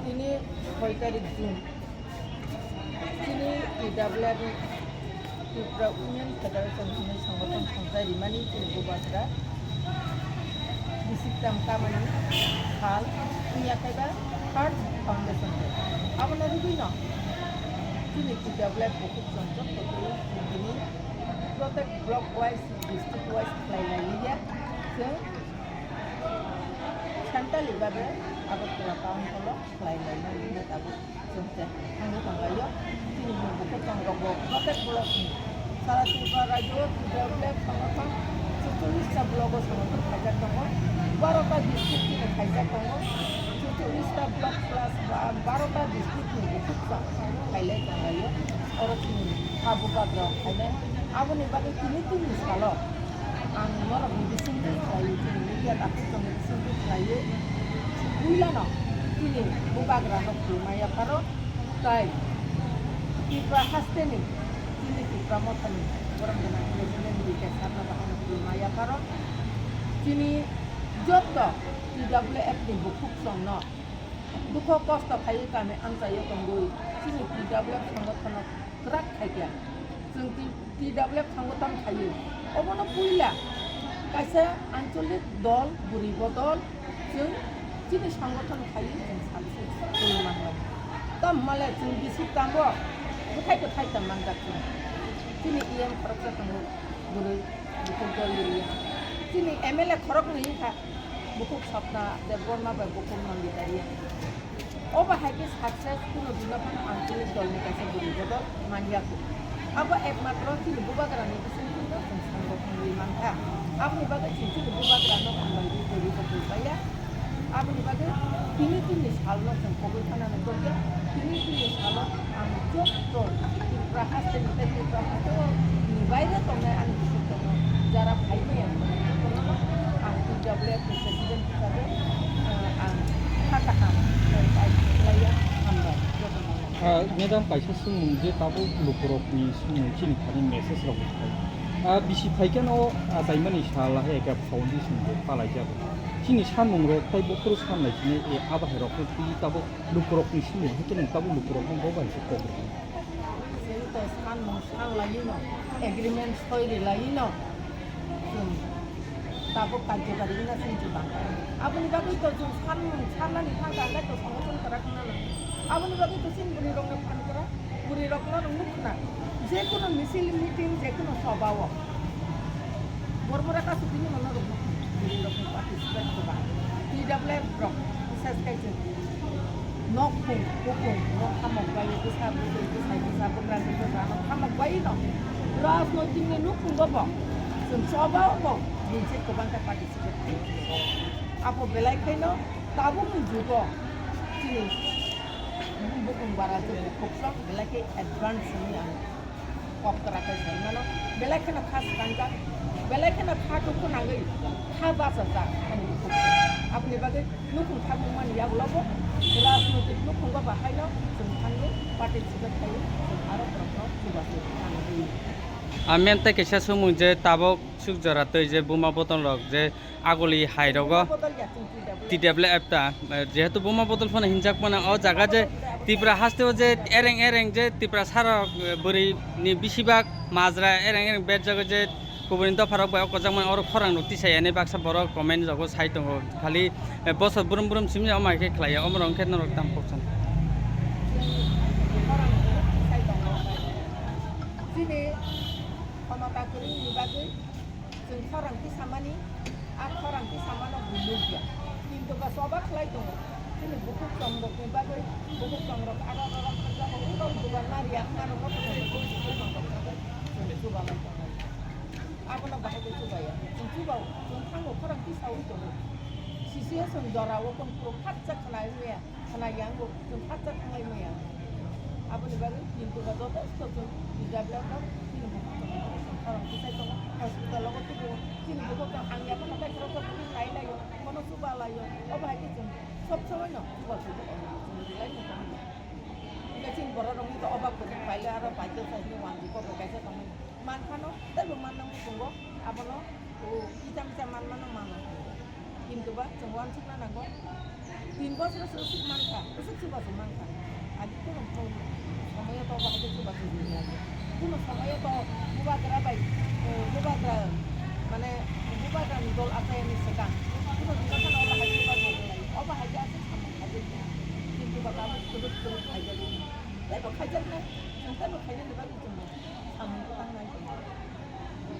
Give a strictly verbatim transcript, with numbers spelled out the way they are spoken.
Tini soi tarik June, chini T W F Tripura Women Federation hwnwi songothon songchai rimani chini bubagra bisik tam kamani sal wngya khe ba third foundation day. Abono rwgwino chini T W F bukhuk chwng joto twi tini protek block wise, district wise khlai lai liya. Chwng Central ni bagwi Agartala town hall o khlai lai mani hwnwi tabuk chwng se thangwi tonglaio. Chini bukhuk chwng rok bo protek block ni sara Tripura rajyo o T W F songothon chuchullis ta block o songothon khaijak tongo, baro ta district ni khaijak tongo, chuchullis ta block plus ba baro ta district ni bukhuk chwng khailai tonglaio. Oro chini ha bubagra rok khainai. Aboni bagwi tini tini salo ang norokni bisingtwi khlaiwi, chini media dakhuk tongni bisingtwi khlaiwi, puilano chini bubagrano khulumai yapharo, tai Tripura hasteni chini Tipra Mothani borok gwnang president B K Sarma bahano khulumai yapharo, chini jotto T W F ni bukhuk chwngno dukho kosto khaiwi kami amchaio tongwi chini T W F songothono kwrak khaikha. Chwng T-, T W F songothono khaiwi. Obono puila kaisa ancholik dol, bwrwi bodol, chwng chini songothono khaiwi chwng salsa chwng manwi. Tamo le chwng bisik tamo bwthai bwthai tong manjak chwng. Chini E M khoroksa tongo bwrwi, bukhuk dol rwya. Chini M L A khoroknwi wngkha. Bukhuk Sapna Debbarma bai bukhuk Nandita Reang. Obo hai khe success kuno dino phano ang chini dolni kaisa bwrwi bodol manya kho. Abo ekmatro chini bubagrani bisingtwi no chwng sango thangwi mankha. Aboni bagwi chwng chini bubagrano hambai ri twi ri tongwi paiya. Aboni bagwi tini chini salno chwng koboi khanani tongya. Tini chini salo ang joto Tripura haste ni tei Tripura haste ni baire tongnai ani bising tongo, jara phai maya tongo, ang T W F ni president hisabe, ah, ang kha kaham khlaiya, hambai jotono. Ah, madam, kaisa swngmung je tabuk lukurokni swngmung chini thani message rok phai. Ah, bisi phai kheno achaimani sal hai khe foundation bo palaijago. Chini sanmung rok tei bokhoro sanlai sini, e, abo hai rok twi tabuk lukurokni simi, hwnkhe nwng tabuk lukurokno bo bai se kok rwdi. Chwng to sanmung sanlaino, agreement soi rilaino, chwng tabuk karjokari wngna chwng chwng bangkha. Aboni bagwi to chwng sanmung sanani thangkha, hwnkhe to songothono kwrak wngna nango. Aboni bagwi to chini bwrwirokno phan kwrak, bwrwirokno rwng nuk khna. Jekono misil, meeting, jekono soba o. Bormora kasu tini mono rok bwrwi rok participate kwbang. T W F rok ses kai se nok khung, bukhung, nok hamok bai, bwsa bwtwi, bwsai bwsa, bwkrang bwsa, nok hamok bai no. Rajnoitik ni nukhung bo bo. Chwng choba bo, binse kwbang khe participate khlai. Abo belai khaino tabukni jugo chini bukhung bara jugo khoksa belai khe advance ni ang kok kwrak khe sai mano, belai kheno kha swkangjak, belai kheno kha dukhu nangwi kha bachajak ani bukhuk. Aboni bagwi nukhung thangmung mani yagulogo rajnoitik nukhungo bahaino chwng thangwi participate khaiwi chwng aro borokno chubachu manwi. Amen tei kaisa swngmung je tabuk suk jora twi je buma bodol rok je aguli hai rogo. Bodol ya chwng T W F ta, eh, jehetu buma bodol phano hinjak mano, o jaga je Tripura haste o je ereng ereng je Tripura sarok, eh, bwrwi ni bisibak majra ereng ereng berjago je kubuni dopha rok bai o kwchangmani oro khorang rok tisai ani baksa borok comment rogo sai tongo, khali, eh, bosor brum brum simi omo hai khe khlai ya, omo rok khe norok tam koksan. Chini khomota kwrwngni bagwi chwng khorang tisamani, a khorang tisamano bumung ya. Kintu ba choba khlai tongo. Chini bukhuk chongrokni bagwi, bukhuk chongrok aro oro khajago, wngkha dugan nari ya, wngkha rokno khajago, bukhuk chongrok bagwi chwng chuba lai tongo. Abono bahai khe chuba ya. Chwng chuba o, chwng thango khorang tisaui tongo. Situation jora o kon puro khatsa khna wngya. Khna yang bo chwng khatsa thanglai maya. Aboni bagwi kintu ba jotosto chwng bijabla no chini bukhuk chwng khorang tisai tongo, hospital o bo tubu chini bukhuk chwng hamya phano tai khoroksa bukhuk nai laio, bono chuba laio, obo hai khe chwng sob somoi no chuba chuba chwng rilai no tongwi. Hingke chini borok rok ni to obak bukhuk paile aro paikhe sai hwnwi wanjwi kok kaisa tongwi. Manphano teibo manna muchungo abono, o, kisa misa manmano manna hinwi. Kintu ba chwng uansukna nango. Tin bosor se usuk mankha, usuk se ba Mangkha. Agi kuno kuno somoyo to bahai khe chubachu rwlai. Kuno somoyo to bubagra bai, eh, bubagra, mane bubagra ni dol achai ni swkang. Kuno jora phano o bahai chubachu rwlai. O bahai khe aswk samung khaijak ya. Kintu ba tabuk kwrwk kwrwk khaijak ya. Tei bo khaijak nai, chwng tei bo khainani bagwi chwng bo samung kwthang nai.